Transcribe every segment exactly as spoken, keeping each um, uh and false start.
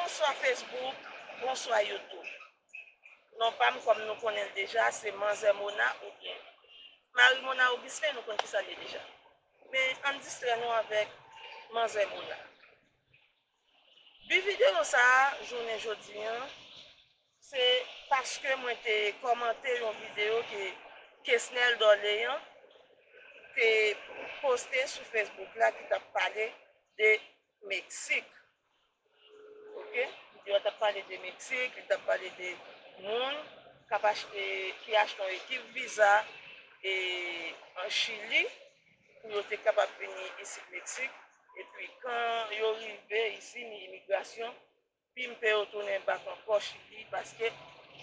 Bonswa Facebook, bonswa YouTube. Non pa m, kòm nou konnen l deja, se Manzè Mona oubyen Marie Mona Augustin, nou konn kisa l ye deja. Men ann distrè nou avèk Manzè Mona. Bi videyo sa a, jounen jodi a, se paske mwen te kòmante yon videyo ke Kesnel Dorlean te poste sou Facebook la ki t ap pale de Meksik. Oke? Videyo a t ap pale de Meksik, li t ap pale de moun k ap achte, ki achte yon ekip viza e, an Chili pou yo te kapab vini isit Meksik. Epi kan yo rive isi, imigrasyon, pimpe yo tounen bak ankò Chili paske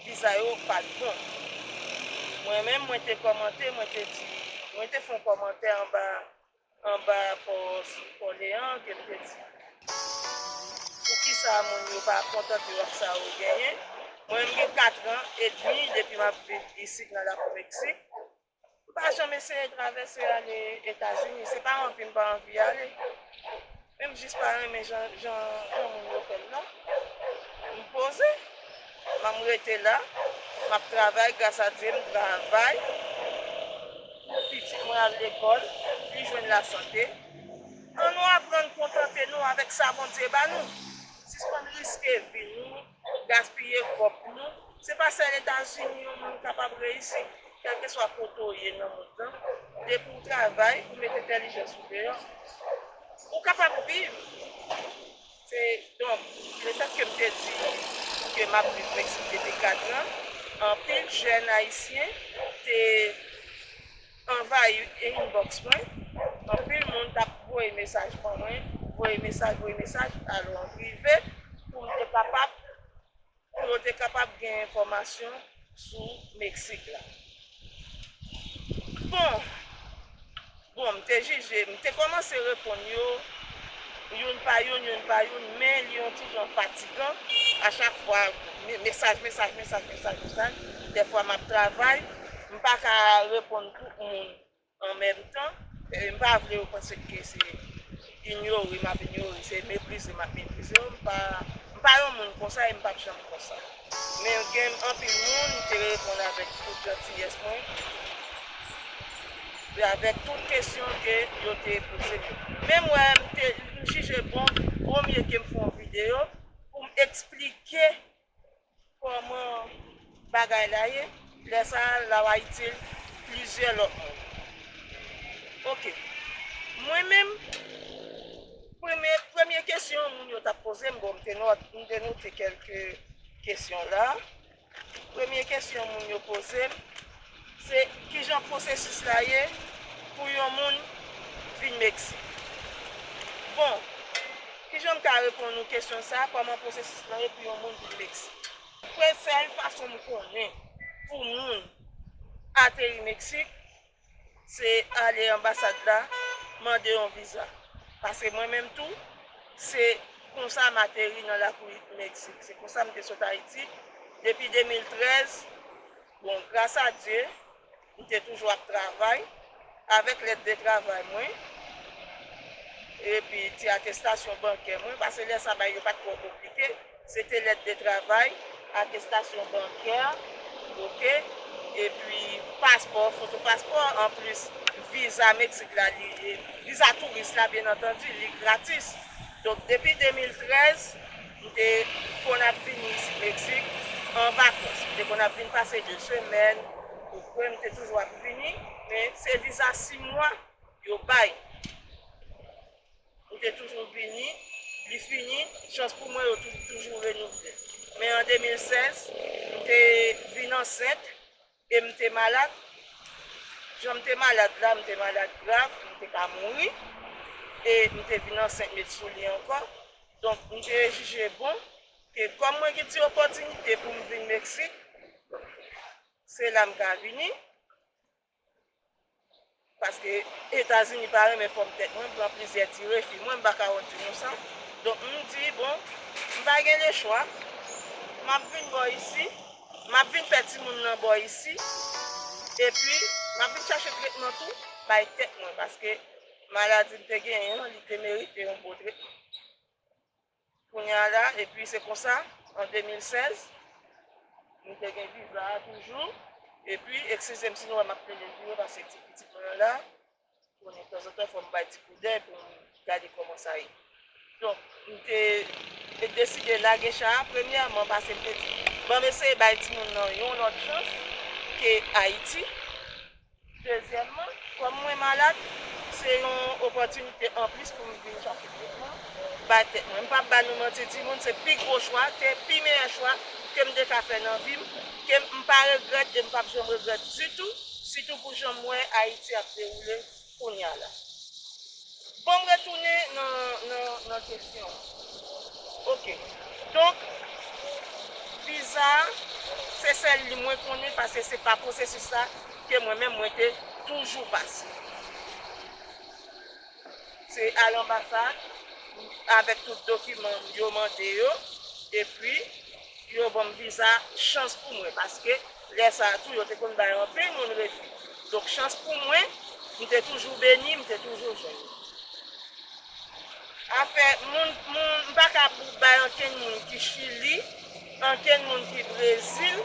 viza yo pa t bon. Mwen menm, mwen te kòmante, mwen te di, mwen te fè yon kòmantè anba, anba pòs Dorlean ke m te di, poukisa moun yo pa kontante yo ak sa yo genyen? Mwen, m gen kat an edmi depi m ap viv isit nan lakou Meksik. M pa janm eseye travèse ale Etazini. Se pa anvi m pa anvi ale. Men m jis pa renmen jan, jan, jan moun yo fè l la. M poze. M rete la. M ap travay, gras a Dye, m travay. Pitit mwen al lekòl, li jwenn lasante. Ann nou aprann kontante nou avèk sa Bondye ba nou. Sispann riske vi nou, gaspiye kòb nou. Se pa sèl Etazini yon moun kapab reyisi, kèlkeswa kote w ye nan mond lan. Depi w travay, ou met entèlijans ou deyò, ou kapab viv. Se, donk, lefètke m te di ke m ap viv Meksik depi kat an, anpil jèn ayisyen te anvayi inbox mwen. Anpil moun t ap voye mesaj ban mwen, voye mesaj, voye mesaj. Alò, m rive pou m te kapab, pou yo te kapab gen enfòmasyon sou Meksik la. Bon, bon, m te jije, m te kòmanse reponn yo, youn pa youn, youn pa youn, men li yon ti jan fatigan. A chak fwa, me-, mesaj, mesaj, mesaj, mesaj, mesaj. Dèfwa m ap travay, m pa ka reponn tout moun an menm tan. E m pa vle yo panse ke se inyore m ap inyore, se meprize m ap meprize yo. M pa, m pa yon moun konsa e m p ap janm konsa. Men gen anpil moun, m te reponn avèk tout jantiyès mwen, e avèk tout kesyon ke yo te poze m yo. Men m wè, m te, m jije bon, vomye ke m fè yon videyo pou m eksplike kòman bagay la ye. Lè sa a, l ap itil plizyè lòt moun. Oke. Mwen menm, premye, premye kesyon moun yo t ap poze m, bon, m te nòt, m te note kèlke kesyon la. Premye kesyon moun yo poze m, se kijan pwosesis la ye pou yon moun vin Meksik. Bon, kijan m ka reponn ou kesyon sa a, kòman pwosesis la ye pou yon moun vin Meksik? Premye sèl fason m konnen pou moun ateri Meksik, se ale anbasad la, mande yon viza. Paske mwen menm tou, se konsa m ateri nan lakou Meksik. Se konsa m te sot Ayiti. Depi de mil trèz, bon, gras a Dye, m te toujou ap travay avèk lèt de travay mwen, epi ti atestasyon bankè mwen, paske lè sa bagay yo pa t twò konplike. Se te lèt de travay, atestasyon bankè, oke, epi paspò, foto paspò, anplis viza Meksik la, li, viza touris la, byen antandi, li gratis. Donk, depi de mil trèz, m te konn ap vini isit Meksik an vakans. M te konn ap vin pase de semèn, ou kwè m te toujou ap vini, men se viza sis mwa yo bay. M te toujou vini, li fini, chans pou mwen yo tou-, toujou renouvle. Men an de mil sèz, m te vin ansent e m te malad. Jan m te malad la, m te malad grav, m te ka mouri. E m te vin ansent met sou li ankò. Donk, m te jije bon ke kòm mwen gen ti opòtinite pou m vin Meksik, se la m ka vini. Paske Etazini pa renmen fòm tèt mwen, m pran plizyè ti refi. Mwen, m pa ka wont di nou sa. Donk, m di, bon, m pa gen lechwa. M ap vin bò isi. M ap vin fè timoun nan bò isi. Epi, m ap vin chache tretman tou bay tèt mwen. Paske maladi m te genyen an, li te merite yon bon tretman. Kounye a la, epi se konsa, an de mil sèz, m te gen viza a toujou. Epi, eskize m si nou wè m ap plede vire, paske ti pitit mwen an la, konnen tanzantan fò m bay ti koudèy pou m gade kòman sa ye. Donk, m te, te deside lage cha a, premyèman, paske m te di, ban m eseye bay timoun nan yon lòt chans ke Ayiti. Dezyèmman, kòm mwen malad, se yon opòtinite anplis pou m vin chache tretman, bay tèt mwen. M p ap ba nou manti, timoun, se pi gwo chwa, se pi meyè chwa ke m te ka fè nan vi m, ke m pa regrèt e m p ap janm regrèt ditou, sitou pou jan m wè Ayiti ap dewoule kounye a la. Bon, m retounen nan, nan, nan kesyon an. Ok. Donk, viza a, se sèl li mwen konnen, paske se pa pwosesis la ke mwen menm mwen te toujou pase. Se al anbasad avèk tout dokiman yo mande yo, epi yo ban m viza chans pou mwen, paske lè sa a tou, yo te konn bay anpil moun refi. Donk, chans pou mwen, m te toujou beni, m te toujou jwenn. Afè moun, moun, m pa ka pou bay ankenn moun ki Chili, ankenn moun ki Brezil,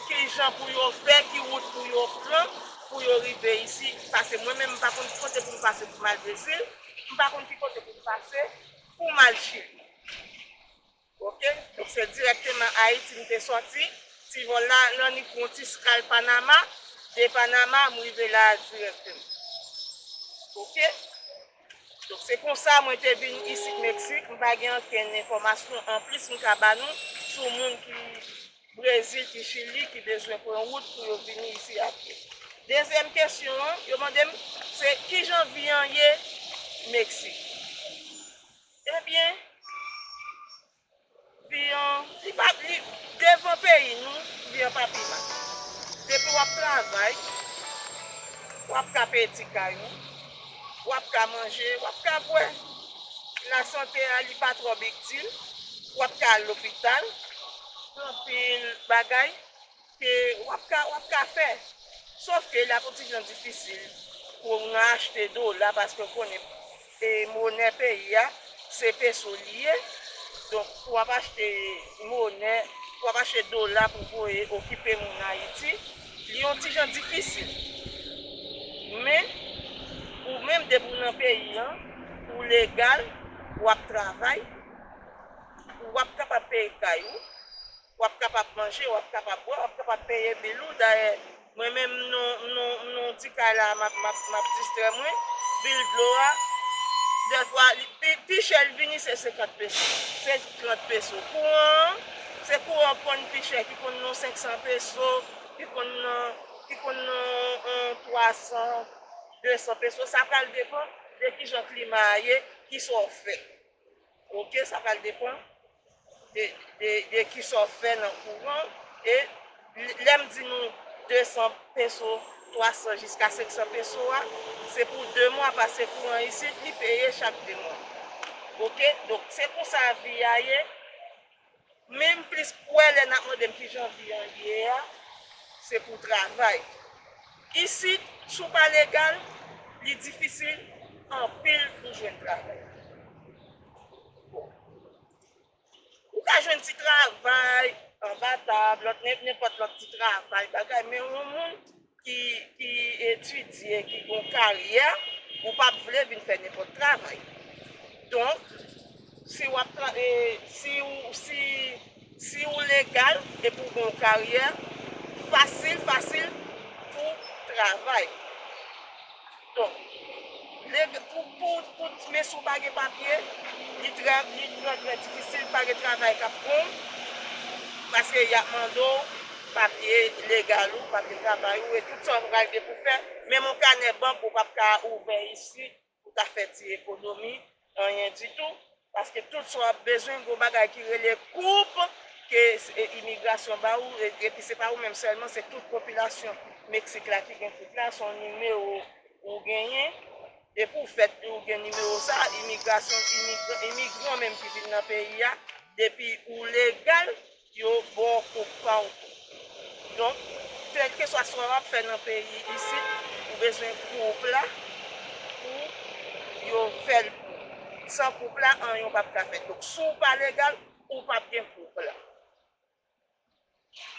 ki jan pou yo fè, ki wout pou yo pran, pou yo rive isi. Paske mwen menm, m pa konn ki kote pou m pase pou m al Brezil, m pa konn ki kote pou m pase pou m al Chili. Ok? Donk, se dirèkteman Ayiti m te sòti. Ti vòl la, l annik yon ti skal Panama. De Panama, m rive la a dirèkteman. Ok? Donk, se konsa mwen te vin isit Meksik. M pa gen ankenn enfòmasyon anplis m ka ba nou sou moun ki Brezil, ki Chili, ki bezwen pran wout pou yo vini isi a pye. Dezyèm kesyon an, yo mande m, se kijan vi an ye Meksik? Ebyen, vi an, li pa, li, devan peyi nou, vi an pa pi mal. Depi w ap travay, w ap ka peye ti kay ou, w ap ka manje, w ap ka bwè. Lasante a, li pa twò big deal, w ap ka al lopital, gen anpil bagay ke w ap ka, w ap ka fè. Sòf ke l ap yon ti jan difisil pou w nan achte dola, paske w konnen, e, monè peyi a, se peso li ye. Donk, pou w ap achte monè, pou w ap achte dola pou voye okipe moun Ayiti, li yon ti jan difisil. Men, ou menm, depi w nan peyi an, ou legal, w ap travay, w ap kapab peye kay ou, w ap kapab manje, w ap kapab bwè, w ap kapab peye bil ou. Dayè, mwen menm, m nan, m nan, m nan yon ti kay la, m ap, m ap, m ap distrè mwen. Bil dlo a, dèfwa, li, pi, pi chè l vini, se senkant peso, se trant peso. Kouran an, se kouran konn pi chè, ki konn nan senk san peso, ki konn nan, ki konn nan, nan twa san, de san peso. Sa pral depann de kijan klima a ye, kisa w fè. Ok, sa pral depann de, de, de kisa w fè nan kouran. E l-, lè m di nou de san peso, twa san jiska senk san peso a, se pou de mwa, paske kouran isit, li peye chak de mwa. Ok, donk, se konsa vi a ye. Men m plis kwè lè n ap mande m kijan vi an ye a, se pou travay. Isit, si w pa legal, li difisil anpil pou jwenn travay. Ou ka jwenn ti travay anba tab, lòt, nen-, nenpòt lòt ti travay, bagay, men yon moun ki, ki etidye, ki gon karyè, ou p ap vle vin fè nenpòt travay. Donk, si w ap tra-, e, si w, si, si w legal epi w gon karyè, fasil, fasil pou travay. Donk, le, pou, pou, pou, men si w pa gen papye, li trè, li trè, trè difisil, pa gen travay k ap bon, paske y ap mande w papye legal ou, papye travay ou, e tout sa w pral gen pou fè. Menm yon kanè bank, ou p ap ka ouvè isit pou ta fè ti ekonomi, anyen ditou. Paske tout sa w ap bezwen, gon bagay ki rele koup, ke s-, e, imigrasyon ba ou, e, epi se pa ou menm sèlman, se tout popilasyon Meksik la ki gen koup la, se yon nimewo ou genyen. Depi w fèt, ou gen nimewo sa, imigrasyon, imigran, imigran menm ki vin nan peyi a, depi ou legal, yo ba w koup pa w tou. Donk, kèlkeswa sa w ap fè nan peyi isit, ou bezwen koup la pou yo fè l pou ou. San koup la, anyen w p ap ka fè. Donk, si w pa legal, ou p ap gen koup la.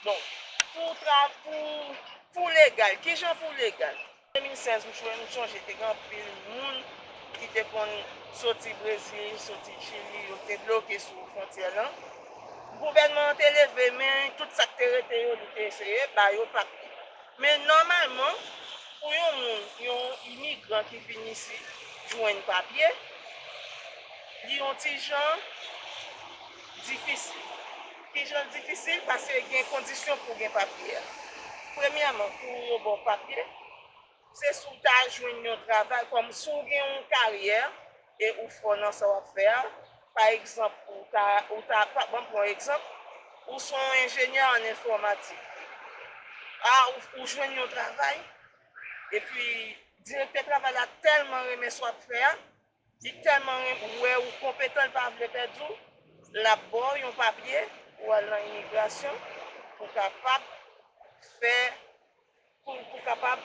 Donk, pou tra-, pou, pou legal, kijan pou legal? De mil sèz, m chwe-, m sonje te gen anpil moun ki te konn soti Brezil, soti Chili, yo te bloke sou fwontyè lan. Gouvènman an te leve men, tout sa k te rete yo, li te eseye ba yo papye. Men nòmalman, pou yon moun, yon imigran ki vin isi, jwenn papye, li yon ti jan difisil. Ki jan l difisil? Paske gen kondisyon pou w gen papye a. Premyèman, pou yo ba w papye, se si w ta jwenn yon travay, kòm si w gen yon karyè e ou fò nan sa w ap fè a. Pa egzanp, ou ta, ou ta, pa, ban m pran yon egzanp, ou se yon enjenyè an enfòmatik. A, ou, ou jwenn yon travay, epi direktè travay la tèlman renmen sa w ap fè a, li tèlman renmen, wè ou konpetan, li pa vle pèdi w, l ap ba w yon papye pou w al nan imigrasyon, pou w kapab fè, pou, pou w kapab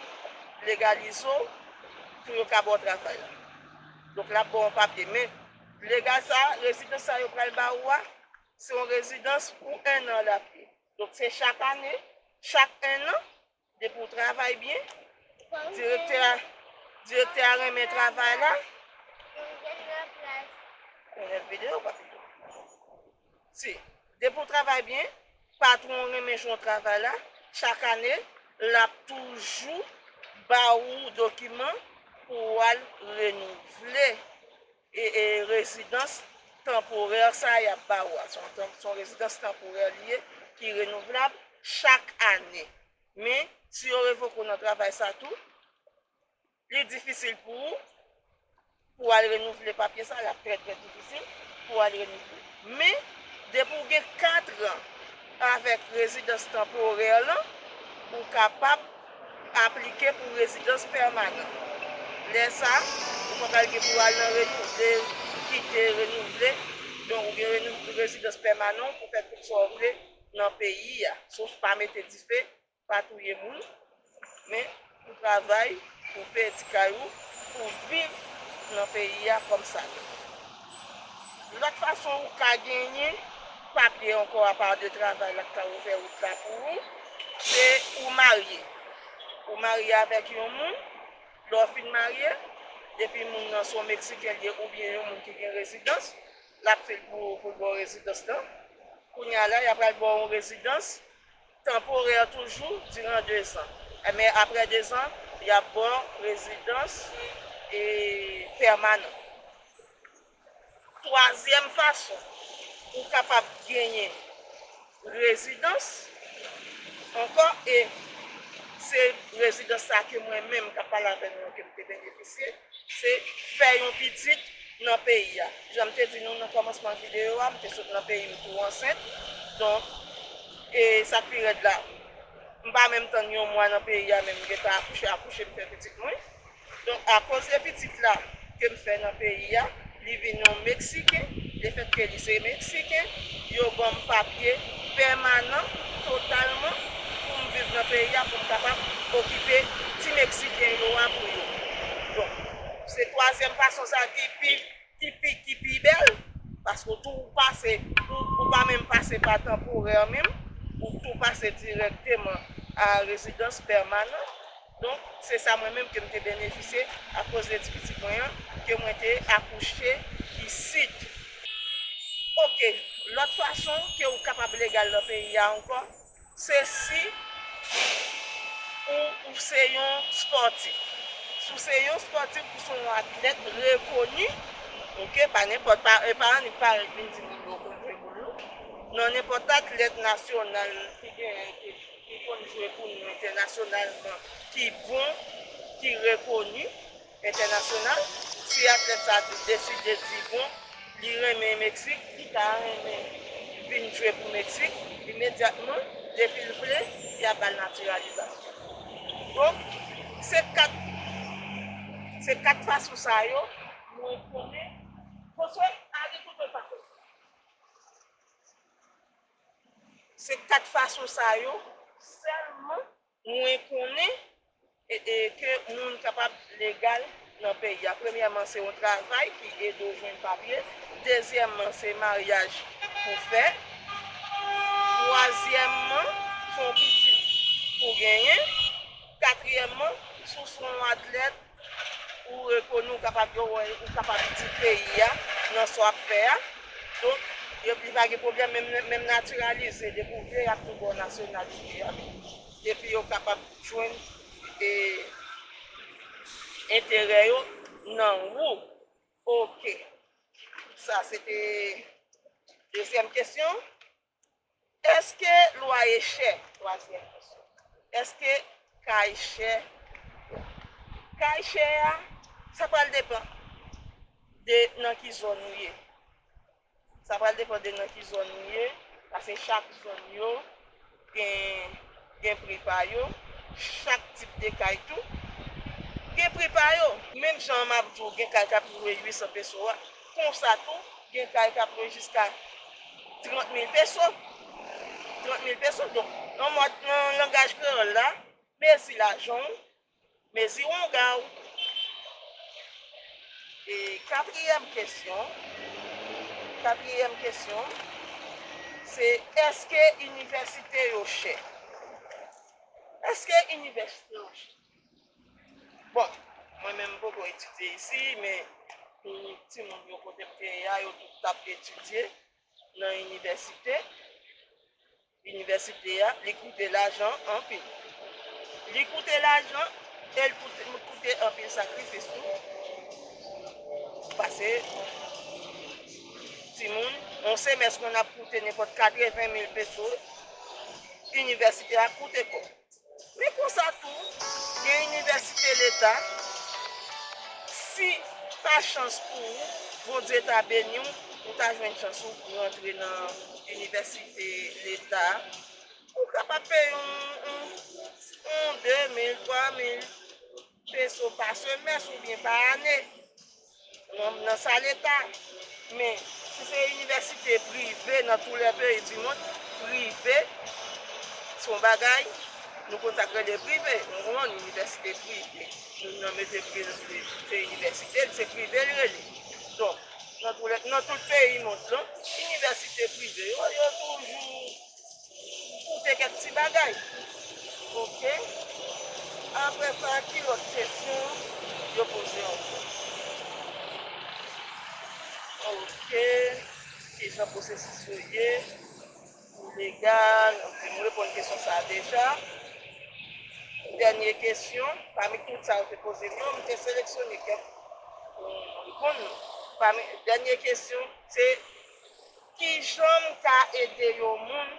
legalize w, pou yo ka ba w travay la. Donk, l ap ba w yon papye. Men, legal sa, rezidans sa yo pral ba ou a, se yon rezidans pou en an l ap ye. Donk, se chak ane, chak en an, depi w travay byen, direktè a, direktè a renmen travay la. Konnen videyo pa pito. Si, depi w travay byen, patwon renmen jan w travay la, chak ane, l ap toujou ba ou dokiman pou w al renouvle e, e rezidans tanporè sa y ap ba ou a. Se yon tan-, se yon rezidans tanporè li ye ki renouvlab chak ane. Men, si yo revoke w nan travay sa tou, li difisil pou ou, pou w al renouvle papye sa, l ap trè, trè difisil pou w al renouvle. Men, depi w gen kat an avèk rezidans tanporè lan, ou kapab aplike pou rezidans pèmanan. Lè sa, ou pa pral gen pou w al nan renouvle, kite, renouvle. Donk, ou gen renou-, rezidans pèmanan, ou pou fè tout sa w vle nan peyi a. Sof pa mete dife, pa touye moun, men pou travay, pou peye ti kay ou, pou viv nan peyi a kòm sa dwe. Lòt fason ou ka genyen papye ankò apa de travay la k ka ouvè wout la pou ou, se ou marye. Ou marye avèk yon moun, lè w fin marye, depi moun nan se yon Meksiken li ye oubyen yon moun ki gen rezidans, l ap fè l pou, pou l ba w rezidans lan. Kounye a la, y ap pral ba w yon rezidans tanporè toujou diran dezan. Men aprè dezan, y ap ba w rezidans, e, pèmanan. Twazyèm fason ou kapab genyen rezidans ankò, e se rezidans sa ke mwen menm k ap pale avè nou an ke m te benefisye, se fè yon pitit nan peyi a. Jan m te di nou nan kòmansman videyo a, m te sot nan peyi m tou ansent. Donk, e sa k pi rèd la, m pa menm tann yon mwa nan peyi a, men m gentan akouche, akouche, m fè pitit mwen. Donk, akoz de pitit la ke m fè nan peyi a, li vin yon Meksiken. Lefètke li se Meksiken, yo ban m papye pèmanan, totalman, pou m viv nan peyi a, pou m kapab okipe ti Meksiken yo a pou yo. Donk, se twazyèm fason sa ki pi, ki pi, ki pi bèl, paske w tou pase, ou, ou pa menm pase pa tanporè menm, ou tou pase dirèkteman a rezidans pèmanan. Donk, se sa mwen menm ke m te benefisye akoz de ti pitit mwen an, ke mwen te akouche isit. Oke, lòt fason ke ou kapab legal nan peyi a ankò, se si ou, ou se yon spòtif. Si w se yon spòtif, ou se yon atlèt rekoni, oke, pa nenpòt, pa, e pa annik parèt vin di moun yo konn jwe boul, non. Nan nenpòt atlèt nasyonal ki genyen, ki, ki konn jwe pou nou entènasyonalman, ki bon, ki rekoni entènasyonal, si atlèt sa deside di, bon, li renmen Meksik, li ta renmen vin jwe pou Meksik, imedyatman, depi l vle, y ap ba l natiralizasyon. Donk, se kat, se kat fason sa yo, mwen konnen, Bonswa, ale kote l pa konnen. Se kat fason sa yo sèlman mwen konnen, e, e, ke moun kapab legal nan peyi a. Premyèman, se yon travay ki ede w jwenn papye. Dezyèmman, se maryaj pou fè. Twazyèmman, se yon pitit pou genyen. Katriyèmman, si w se yon atlèt, ou rekoni, ou kapab yo wè, ou kapab di peyi a nan sa w ap fè a. Donk, yo, li pa gen pwoblèm, menm, menm natiralize, depi w vle, y ap tou ba w nasyonalite a. Epi yo kapab jwenn, e, enterè yo nan ou. Oke. Sa se te dezyèm kesyon. Èske lwaye chè? Twazyèm kesyon. Èske kay chè? Kay chè a, sa pral depann de nan ki zòn ou ye. Sa pral depann de nan ki zòn ou ye, paske chak zòn yo gen, gen pri pa yo, chak tip de kay tou gen pri pa yo. Menm jan m ap di w, gen kay k ap lwe uit san peso a, konsa tou, gen kay k ap lwe jiska trant mil peso. Trant mil peso. Donk, nan mòd, nan langaj kreyòl la, mezi lajan w, mezi wonga w. E katriyèm kesyon, katriyèm kesyon, se èske inivèsite yo chè? Èske inivèsite yo chè? Bon, mwen menm m poko etidye isi, men tout timoun yo kote m te ye a, yo tout t ap etidye nan inivèsite. Inivèsite a, li koute lajan anpil. Li koute lajan e li koute, koute anpil sakrifis tou. Pase timoun, yon semès konn ap koute nenpòt katreven mil peso, inivèsite a koute kòb. Men konsa tou, gen inivèsite leta, si pa chans pou ou, Bondye ta beni w, ou ta jwenn chans ou rantre nan inivèsite leta, ou kapab peye yon, yon, yon de mil, twa mil peso pa semès oubyen pa ane. Nan, nan sa leta. Men, si se inivèsite prive nan tou lè peyi di mond, prive, se yon bagay, nou konn sa k rele prive, nou konprann, inivèsite prive. Nou nan mete prive nan tou, se inivèsite, se prive l rele. Donk, nan tou lè, nan tout peyi mond lan, inivèsite prive yo, yo toujou koute kèk ti bagay. Oke. Apre sa, ki lòt kesyon yo poze ankò? Oke. Kijan pwosesis yo ye? Pou legal. Oke, m reponn kesyon sa a deja. Dènye kesyon, pami tout sa yo te poze m yo, m te seleksyone kèk pou m reponn yo. Pami, dènye kesyon, se kijan m ka ede yon moun,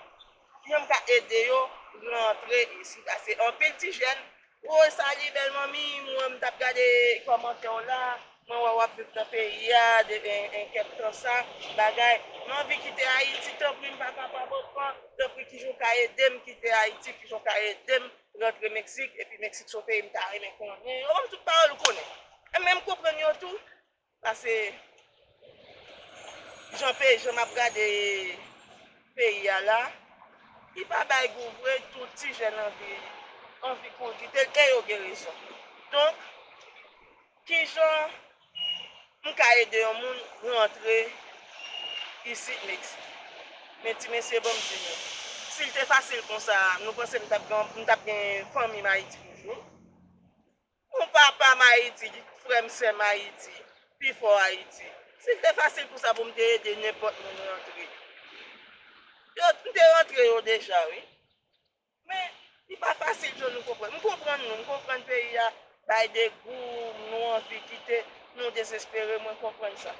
kijan m ka ede yo rantre isi? Paske anpil ti jèn, woy, salut bèl manmi, mwen m t ap gade kòmantè w la, mwen wè w ap viv nan peyi a, de, en, en kèk tan sa, bagay. Mwen anvi kite Ayiti, tanpri m pa kapab ankò, tanpri kijan w ka ede m kite Ayiti, kijan w ka ede m rantre Meksik, epi Meksik se yon peyi m ta renmen konnen. Yo ban m tout pawòl ou konnen. E men m konprann yo tou. Paske jan peyi, jan m ap gade peyi a la, li pa bay gou vre, tout ti jèn anvi, anvi kouri kite l, e yo gen rezon. Donk, kijan m ka ede yon moun rantre isit Meksik? Men ti mesye, ban m di nou, si l te fasil konsa, nou panse m t ap gen, m t ap gen fanmi m Ayiti toujou? Yon papa m Ayiti, frè m, sè m Ayiti, pifò Ayiti. Si l te fasil konsa pou m te ede nenpòt moun rantre. Yo, m te rantre yo deja, wi. Men, li pa fasil jan nou konprann. M konprann nou, m konprann peyi a bay degou, nou anvi kite, nou dezespere, mwen konprann sa.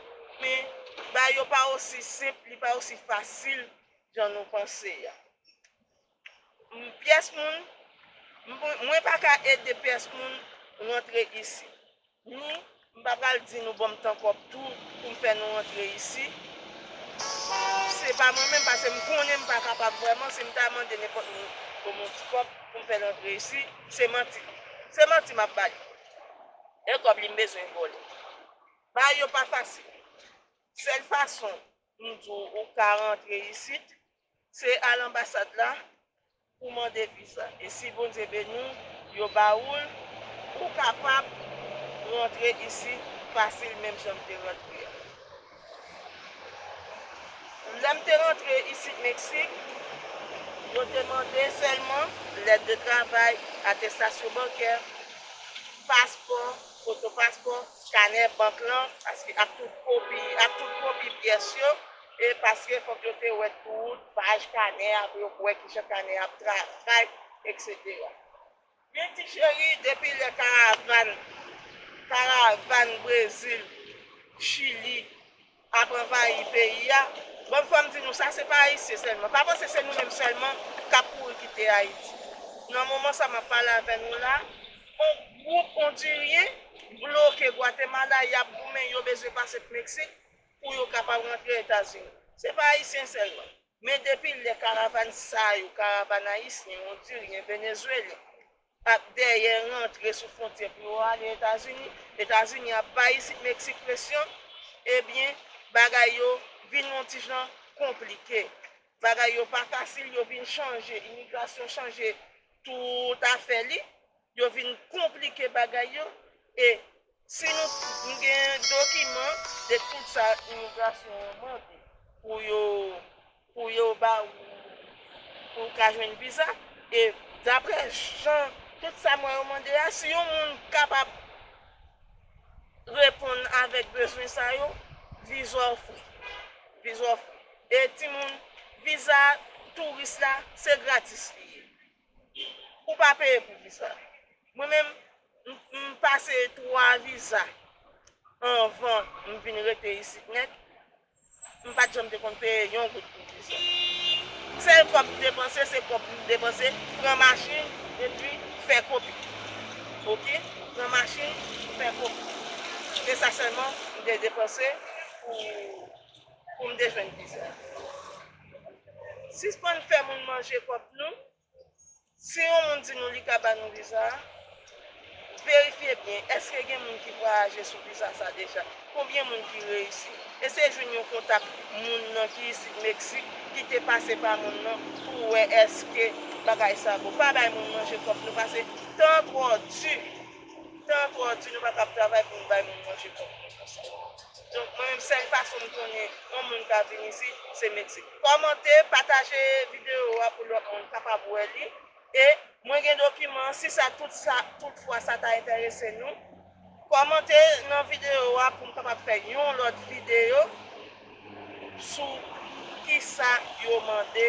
Men, bagay yo pa osi senp, li pa osi fasil jan nou panse a. M, pyès moun, m, mwen pa ka ede pyès moun rantre isi. Ni, m pa pral di nou ban m tan kòb tou pou m fè nou rantre isi. Se pa mwen menm, paske m konnen m pa kapab vrèman, si m ta mande nenpòt moun ban m yon ti kòb pou m fè l rantre isi, se manti. Se manti m ap ba li. E kòb li m bezwen vòlè. Bagay yo pa fasil. Sèl fason m di w ou ka rantre isit, se al anbasad la pou mande viza. E si Bondye beni w, yo ba ou l, ou kapab rantre isit fasil menm jan m te rantre a. Lè m te rantre isit Meksik, yo te mande sèlman lèt de travay, atestasyon bankè, paspò, foto paspò, kanè bank lan, paske ak tout kopi, ak tout kopi pyès yo, e paske fòk yo te wè tout paj kanè a pou yo wè kijan kanè a ap travay, etsetera. Men ti cheri, depi lè karavan, karavan Brezil, Chili ap anvayi peyi a, bon, fò m di nou sa, se pa Ayisyen sèlman. Pa panse se nou menm sèlman k ap kouri kite Ayiti. Nan moman sa m ap pale avè nou la, on gwoup ondiryen bloke Gwatemala, y ap goumen, yo bezwen pase p Meksik pou yo kapab rantre Etazini. Se pa Ayisyen sèlman. Men depi lè karavan sa yo, karavan ayisyen, ondiryen, venezwelyen, ap dèyè rantre sou fwontyè pou yo ale Etazini, Etazini ap bay isit Meksik presyon, ebyen, bagay yo vin yon ti jan konplike. Bagay yo pa fasil, yo vin chanje, imigrasyon chanje tout afè li, yo vin konplike bagay yo, e si nou, nou gen dokiman de tout sa imigrasyon an mande pou yo, pou yo ba ou, pou w ka jwenn viza, e daprè jan tout sa mwen yo mande a, si yon moun kapab reponn avèk bezwen sa yo, viza ofri, viza ofri. E timoun, viza touris la, se gratis li ye. Ou pa peye pou viza. Mwen menm, m, m pase twa viza anvan m vin rete isit nèt. M pa t janm te konn peye yon goud pou viza. Sèl kòb m depanse, se kòb m depanse, pran machin, epi fè kopi. Oke? Pran machin, fè kopi. Se sa sèlman m te depanse pou, pou m te jwenn viza. Sispann fè moun manje kòb nou. Si yon moun di nou li ka ba nou viza a, verifye byen, èske gen moun ki vwayaje sou viza sa deja? Konbyen moun ki reyisi? Eseye jwenn yon kontak moun nan ki isit Meksik, ki te pase pa moun nan, pou wè èske bagay sa bon. Pa bay moun manje kòb nou, paske tan twò di. Tan twò di, nou pa kab travay pou nou bay moun manje kòb nou konsa. Donk, mwen menm, sèl fason m konnen yon moun ka vin isit, se Meksik. Kòmante, pataje videyo a pou lòt moun kapab wè li. E mwen gen dokiman, si sa tout sa, tout fwa sa ta enterese nou, kòmante nan videyo a pou m kapab fè yon lòt videyo sou kisa yo mande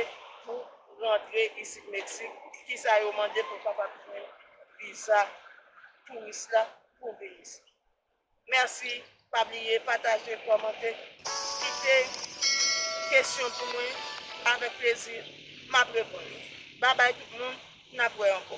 pou rantre isit Meksik, kisa yo mande pou kapab jwenn viza touris la pou vin isit. Mèsi, pa bliye pataje, kòmante, kite kesyon pou mwen, avèk plezi m ap reponn. Babay tout moun, n ap wè ankò.